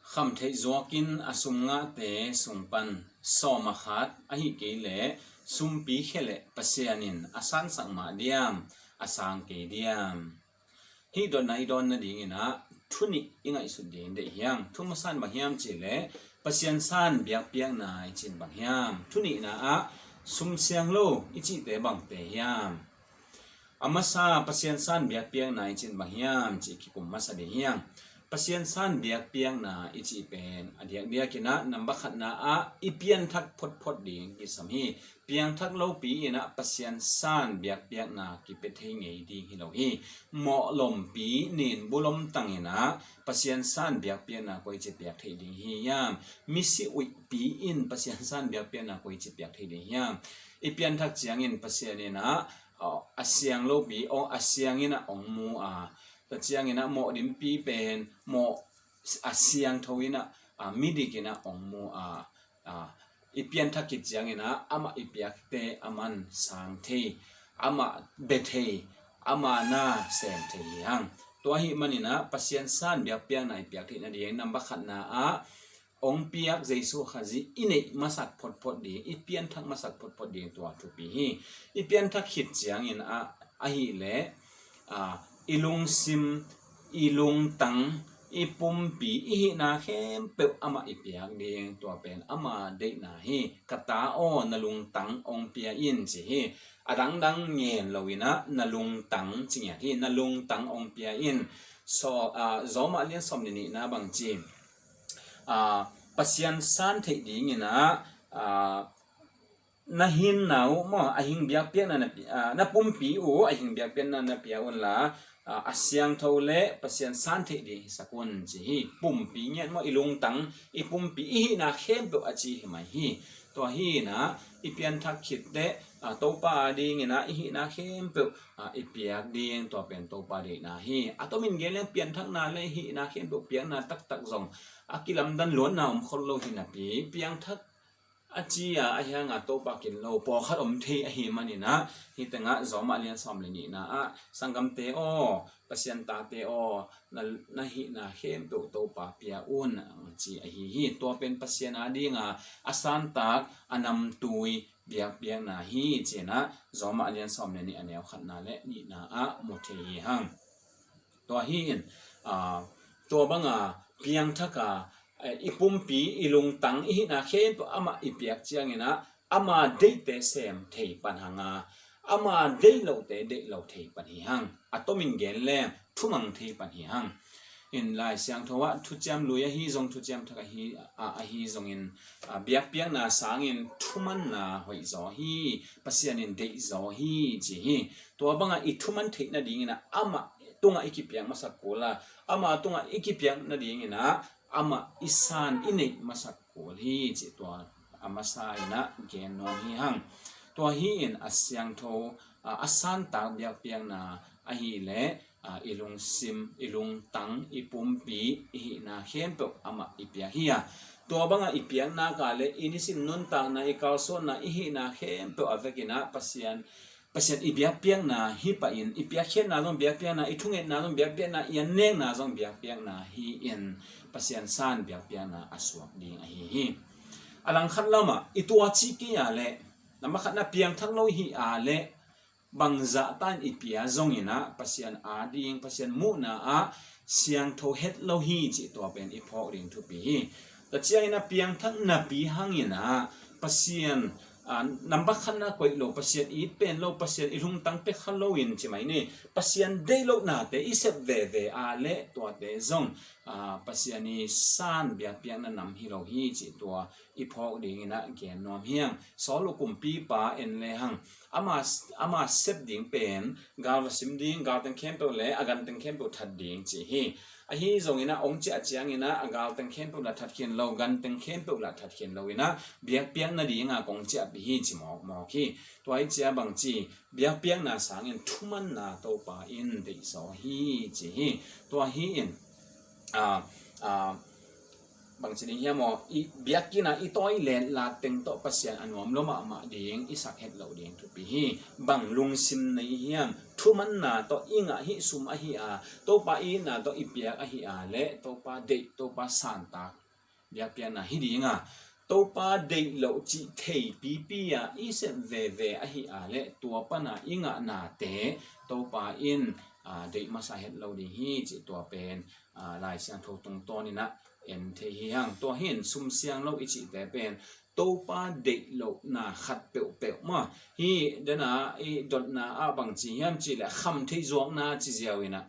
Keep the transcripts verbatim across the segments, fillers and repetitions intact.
Khamtheih zuakin a sum ngahte sung pan sawm a khat ahi kei leh sumpi khia leh Pasian in a sansak mah diam, a sang kei diam? Hih dotna i dawn nadingin ah thu nih i ngaihsut ding deih hiam? Thu masa in bang hiam cih leh Pasian san biakpiakna i cih in bang hiam? Thu nihna ah sum siang lo i cihte bangte hiam? A masa Pasian san biakpiakna i cih in bang hiam cih kikum masa ding hiam? Pasian san biakpiakna i cih pen a diakdiakin ah namba khatna ah i pianthak photphot ding kisam hi. Piangthak lopi in ah Pasian san biakpiakna kipia thei ngei ding hi lo hi. Mawh lompi nin bulom tang in ah Pasian san biakpiakna koici piak thei ding hi hiam? Misi uihpi in Pasian san biakpiakna koici piak thei ding hiam? I pianthak ciangin Pasian in ah, aw, a siang lopi, aw, a siangin ah hong mu a, tua ciangin ah mawh dimpi pen mawh a siangtho in ah, a, midik in ah hong mu a, a, i pianthak khit ciangin ah amah i piakte aman sang thei, amah bia thei, amah na sem thei hi hang. Tua ahih manin ah Pasian san biakpiakna i piak theih nading namba khatna ah hong piak Jesu Khazih i neih masak photphot ding, i pianthak masak photphot ding tua thupi hi. I pianthak khit ciangin ah, ahih leh, a, i lungsim, i lungtang, i pumpi, i hihna khempeuh amah i piak ding, tua pen ama deihna hi. Ka ta aw, na lungtang hong pia in ci hi. A dangdang ngen lo in ah na lungtang ci ngiat hi, na lungtang hong pia in. So, a, Rom a lian sawm le nihna bang ci, a, Pasian san theih dingin ah, a, na hinna uh maw, a hing biakpiakna na pi-, a, na pumpi uh a hing biakpiakna na pia un la, a, a siangtho le Pasian san theih ding hisak un ci hi. Pumpi ngiat maw, i lungtang, i pumpi, i hihna khempeuh a ci hi mai hi. Tua hi in ah i pianthak khit teh, a, Topa a dingin ah i hihna khempeuh, a, i piak ding, tua pen Topa deihna hi. A tomin gen leng pianthakna le hihna khempeuh piakna taktak zong a kilamdan luatna om khol lo hi napi, piangthak a ci a, a hiang a Topa kin lo pawlkhat om thei ahih manin ah, hih tengah Rom a lian sawm le nihna ah, sanggamte aw, Pasian tate aw, na, na hihna khempeuh Topa pia un, a ci ahi hi. Tua pen Pasian a dinga a santak, a namtui biakpiakna hi ci in ah Rom a lian sawm le nih a neu khatna le nihna ah mu thei hi hang. Tua hi in, a, tua banga piangthak a, a, i pumpi, i lungtang, i hihna khempeuh amah i piak ciangin ah, ama deihte sem thei pan hang a, ama deih lote deih lo thei pan hi hang. A tomin gen leng thumang thei pan hi hang. In Lai Siangtho ah thuciam lui ahi zong, thuciam thak ahi, a, ahi zongin, a, biakpiakna sangin thumanna hoih zaw hi, Pasian in deih zaw hi ci hi. Tua banga i thuman theih nadingin ah amah tungah i kipiak masak kul a, ama tungah i kipiak nadingin ah amah i san i neih masak kul hi cih tua a masa in ah gen nuam hi hang. Tua hi in a siangtho, a, a santak biakpiakna ahih leh, a, i lungsim, i lungtang, i pumpi, i hihna khempeuh amah i piak hi a, tua banga i piakna ka le i nisim nuntakna, i kalsuanna, i hihna khempeuh a vekin ah Pasian Pasian i biakpiakna hi pah in, i piakkhiatna zong biakpiakna, i thungetna zong biakpiakna, i annekna zong biakpiakna hi in, Pasian san biakpiakna a suak ding ahi hi. A langkhat lamah i tuaci kei a leh, namba khatna piangthak lo hi a leh, bangzah tan i pia zongin ah Pasian a ding, Pasian muhna ah siangtho het lo hi cih tua pen i phawk ding thupi hi. Tua ciangin ah piangthak napi hangin ah Pasian, a, namba khatna koih lo, Pasian it pen lo, Pasian i lungtang pia kha loin ci mai ni. Pasian deih lohnate i sep veve a leh tuate zong, a, Pasian i san biakpiakna nam hi lo hi cih tua i phawk dingin ah gen nuam hi hang. Saul uh kumpipa en le hang, ama, ama sep ding pen gal va sim ding, galteng khempeuh le a ganteng khempeuh that ding ci hi. Ahi zongin ah hong ciah ciangin ah a galteng khempeuh la that khin lo, ganteng khempeuh la that khin lo in ah biakpiak nadinga kong ciahpih hi ci mawkmawk hi. Tua hi cia bang ci, biakpiakna sangin thumanna Topa in deihzaw hi ci hi. Tua hi in, a, a, Bangci ding hiam aw, i biakinn ah i tawi letlat teng tawh Pasian a nuam lua mahmah ding i sak het loh ding thupi hi. Bang lungsim nei hiam, thumanna tawh i ngah hih sum ahi a, Topa i itna tawh i piak ahi a leh Topa deih, Topa santak biakpiakna hi ding a, Topa deih loh cih theipipi a i sep veve ahi a leh tua pana i ngahnate Topa in, aa, deih masa het lo ding hi cih tua pen, aa, Lai Siangtho tungtawnin ah en thei hi hang. Tua hi in sum siang lo i cihte pen Topa deih lohna khat peuhpeuh maw. Hih dena i dotna ah bangci hiam cih leh khamtheih zuakna ci ziau in ah,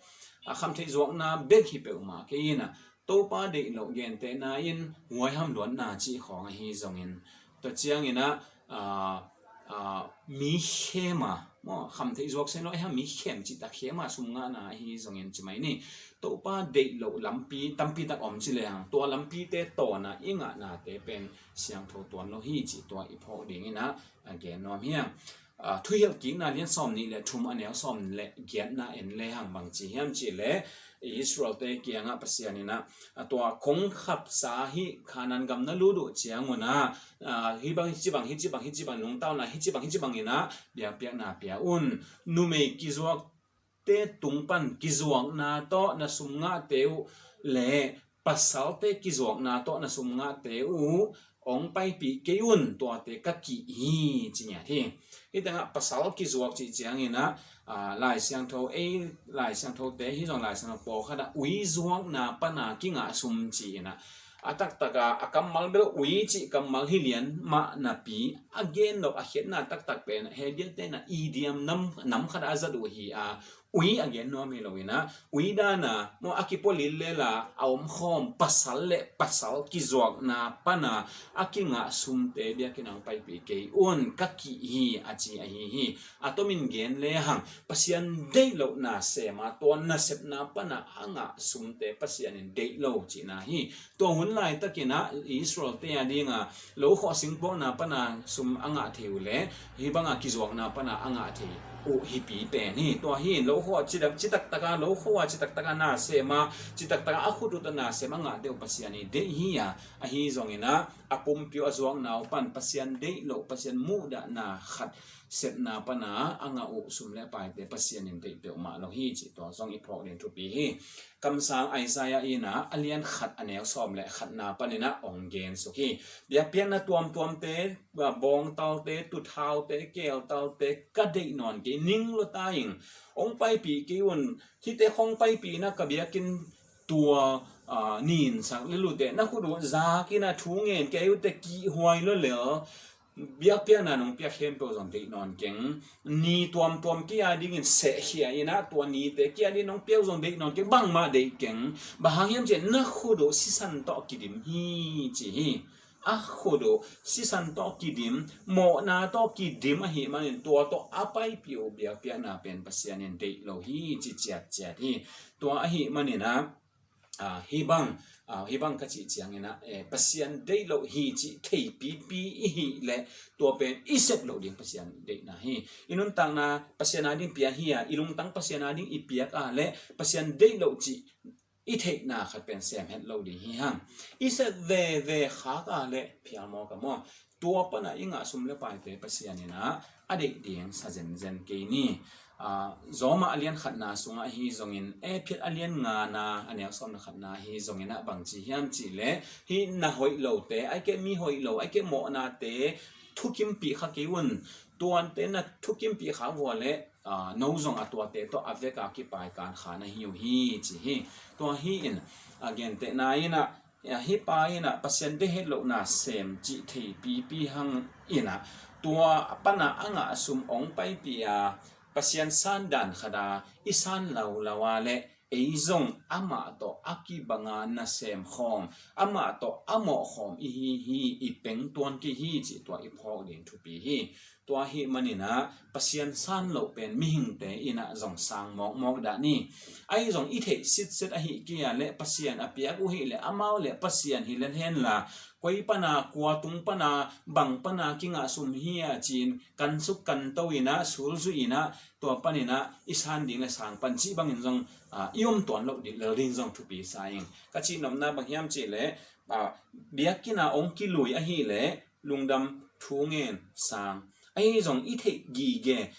a khamtheih zuakna bek hi peuhmah kei in ah, Topa deih loh gentehna in huaiham luatna cih khawng ahi zongin, tua ciangin ah, aa, aa, mi khem a, maw, khamtheih zuak sen lo, eh, mi khem cih tak khem a sum ngahna ahi zongin ci mai ni. Topa deih loh lampi tampi tak om ci lehang, tua lampite tawn a i ngahnate pen siangtho tuan lo hi cih tua i phawk dingin ah, a gen nuam hi hang. Aa, Thuhilhkikna lian sawm nih le thum a neu sawm le giatna en lehang bangci hiam cih leh Israelte kiangah Pasian in ah, a tua kong khapsa hih Kanaan gam na lut uh ciangun ah, aa, hih bang, hih ci bang, hih ci bang, hih ci bang, nungtauna hih ci bang, hih ci bangin ah biakpiakna pia un. Numei kizuakte tung pan kizuakna tawh na sum ngahte uh le pasalte kizuakna tawh na sum ngahte uh hong paipih kei un, tuate ka kih hi, ci ngiat hi. Hih tengah pasal kizuak cih ciangin ah, aa, Lai Siangtho, ei Lai Siangthote hi zong Lai Siangtho pawlkhat ah ui zuakna pana kingah sum ci-in ah, a taktak a, a kammal bel ui cih kammal hi lian mah napi, a gen nop a khiatna taktak pen Hebriate in ah idiom nam, nam khat a zat uh hi a, ui a gen nuam hi lo in ah, ui dan a, maw, a kipualit lela a omkhawm pasal le pasal kizuakna pana a kingah sumte biakinn ah hong paipih kei un, ka kih hi, a ci ahi hi. A tomin gen lehang, Pasian deih lohna sem a, tua nasepna pana a ngah sumte Pasian in deih lo cihna hi. Tua hun laitakin ah Israelte a ding a, lokhawh singpuakna pana sum a ngah thei uh le, hih banga kizuakna pana a ngah thei uh hipi pen hi. Tua hi in lokhawh a citak, citak taka, lokhawh a citak taka na sem a, citak taka a khut uh tawh na sem a ngahte uh Pasian in deih hi a, ahi zongin ah a pumpi uh a zuakna uh pan Pasian deih loh, Pasian muhdahna khat sepna pana a ngah uh sum le paite Pasian in deih peuhmah lo hi cih tua zong i phawk ding thupi hi. Kamsang Isaiah in ah a lian khat a neu sawm le khatna panin ah hong gen suk hi. Biakpiakna tuamtuamte, bawngtalte, tuthaute, keeltalte ka deih nawn kei, ning lua ta ing, hong paipih kei un, hihte khawng paipih in ah ka biakinn tua, aa, ninsak lel uh teh, na khut uh zak in ah thu ngen kei uh teh, kihhuai lua lel, biakpiakna nong piak khempeuh zong deih nawn keng. Ni tuamtuam kei a dingin sehkhia in ah, tua nite kei a dingin nong piak uh zong deih nawn keng, bangmah deih keng. Bang hang hiam cih leh na khut uh sisan tawh kidim hi, ci hi. A khut uh sisan tawh kidim, mawhna tawh kidim ahih manin tua tawh a paipih uh biakpiakna pen Pasian in deih lo hi, ci ciatciat hi. Tua ahih manin ah, aa, hih bang, aa, hih bang ka cih ciangin ah, eh, Pasian deih loh hi cih theipipi i hih leh tua pen i sep loh ding Pasian deihna hi. I nuntakna Pasian a ding pia hi a, i lungtang Pasian a ding i piak a leh Pasian deih loh cih i theihna khat pen sem het lo ding hi hang. I sep veve khak a leh phial maw ka maw, tua pana i ngah sum le paite Pasian in ah a deih ding sa zenzen kei ni. Aa, Roma a lian khatna sungah ahi zongin, Efesa a lian ngana a neu sawm le khatna ahi zongin ah bangci hiam cih leh, hih na hoih lote, ahih kei leh mi hoih lo, ahih kei leh mawhnate thukimpih kha kei un. Tuate na thukimpih kha uh a leh, aa, no zong a tuate tawh a vek a kipai kan kha na hi uh hi, ci hi. Tua hi in, a gentehna in ah, hih pa in ah Pasian deih het lohna sem cih theipipi hang in ah, tua pana a ngah sum hong paipih a, Pasian san dan khat a i san lo lo a leh, ei zong amah tawh a kibanga nasem khawm, amah tawh a mawh khawm i hi hi, i peng tuan kei hi, cih tua i phawk ding thupi hi. Tua ahih manin ah Pasian san loh pen mihingte in ah zong sang mawkmawk dah ni. Ahi zong i theih sitset ahih kei a leh Pasian a piak uh hi leh amau leh Pasian hi let hen la, koi pan a, kua tung pan a, bang pan a kingah sum hi a ci-in kan suk kan to in ah, sulzui in ah, tua panin ah i san ding leh sang pan cih bangin zong, ah, i om tuan loh ding, lel ding zong thupi sa ing. Ka cihnopna bang hiam cih leh, ah, biakinn ah hong kilui ahih leh lungdam thu ngen sang. Ahi zong i theih gige,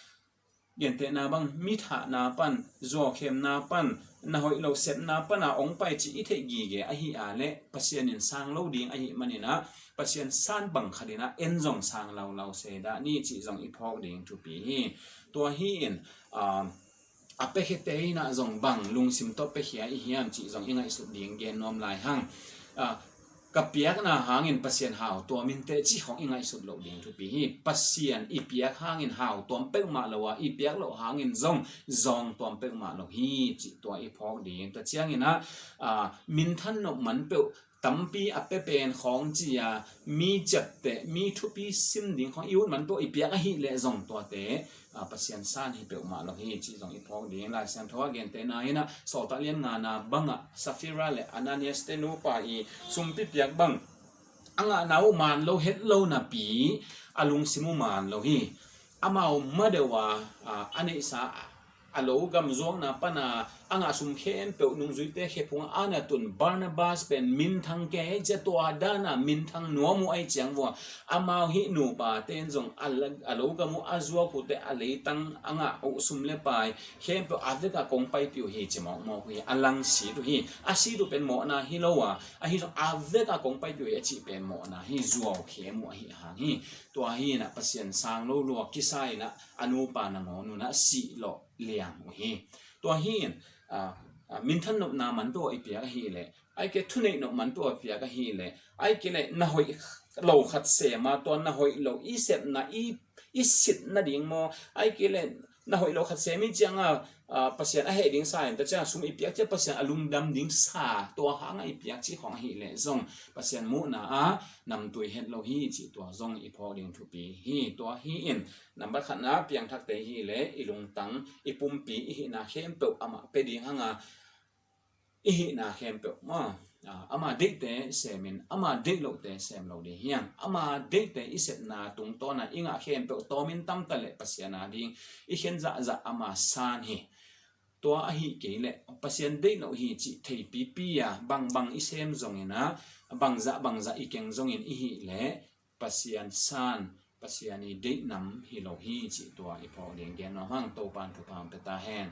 gentehna bang, mi thahna pan, zuaukhemna pan, na hoih lo sepna pan a hong pai cih i theih gige ahih a leh Pasian in sang lo ding ahih manin ah Pasian san bang khat in ah en zong sang laulau se dah ni cih zong i phawk ding thupi hi. Tua hi in, ah, a piakhiate in ah zong bang lungsim tawh piakhia i hiam cih zong i ngaihsut ding gen nuam lai hang. Ah, ka piakna hangin Pasian hau tuam inteh cih khong i ngaihsut loh ding thupi hi. Pasian i piak hangin hau tuam peuhmah lo a, i piak loh hangin zong zawng tuam peuhmah lo hi cih tua i phawk ding. Tua ciangin ah, ah, minthan nop man peuh, tampi a pia pen khawng ci a, mi ciapteh, mi thupi sim ding khawng i ut man peuh i piak ahih leh zong tuate, ah, Pasian san hi peuhmah lo hi cih zong i phawk ding. Lai Siangtho ah gentehna in ah Sawltak lian ngana bangah Safira leh Ananias te nupa i sumpi piak bang a ngahna uh man lo het lo napi a lungsim uh man lo hi. Amau ma deuh a, ah, a neihsa a lo gam zuakna pan a a ngah sum khempeuh nungzuite khe phungah a na tun Barnabas pen minthang kei, cia tua dan a minthang nuam uh ahih ciang vua, amau hih nupa ten zong a la-, a lo gam uh a zuak uhte a leitang a ngah uh sum le pai khempeuh a vek a kong paipih uh hi ci mawkmawk uh hi. A langsit uh hi. A sit uh pen mawhna hi lo a, ahi zong a vek a kong paipih uh hi a cih pen mawhna hi, zuau khem uh ahih hang hi. Tua hi in ah Pasian sang lo lua kisa in ah a nupa nangawn un ah sih lawh liang uh hi. Tua hi in, ah, ah, minthan nopna man peuh a i piak ahih leh, ahih kei leh thuneih nop man peuh a piak ahih leh, ahih kei leh na hoih lo khat sem a, tua na hoih lo i sepna, i, i sitna ding maw, ahih kei leh na hoih lo khat sem i ciang a, ah, Pasian a heh ding sa in, tua ciang sum i piak ciang Pasian a lungdam ding sa, tua hang a i piak cih khong ahih leh zong Pasian muhna ah namtui het lo hi cih tua zong i phawk ding thupi hi. Tua hi in, nambat khatna, piangthakte i hih leh i lungtang, i pumpi, i hihna khempeuh amah pia ding hang a, i hihna khempeuh maw, ah, ama deihte sem in, ama deih lohte sem lo ding hi hang. Ama deihte i sepna tungtawn a i ngah khempeuh tawm in tam ta leh Pasian a ding i khen zahzah ama san hi. Tua ahih kei leh Pasian deih loh hi cih theipipi a bangbang i sem zongin ah, bangzah bangzah i keng zongin i hih leh Pasian san, Pasian i deih nam hi lo hi cih tua i phawk ding gen nuam hang. Topa'n thupha hong pia ta hen.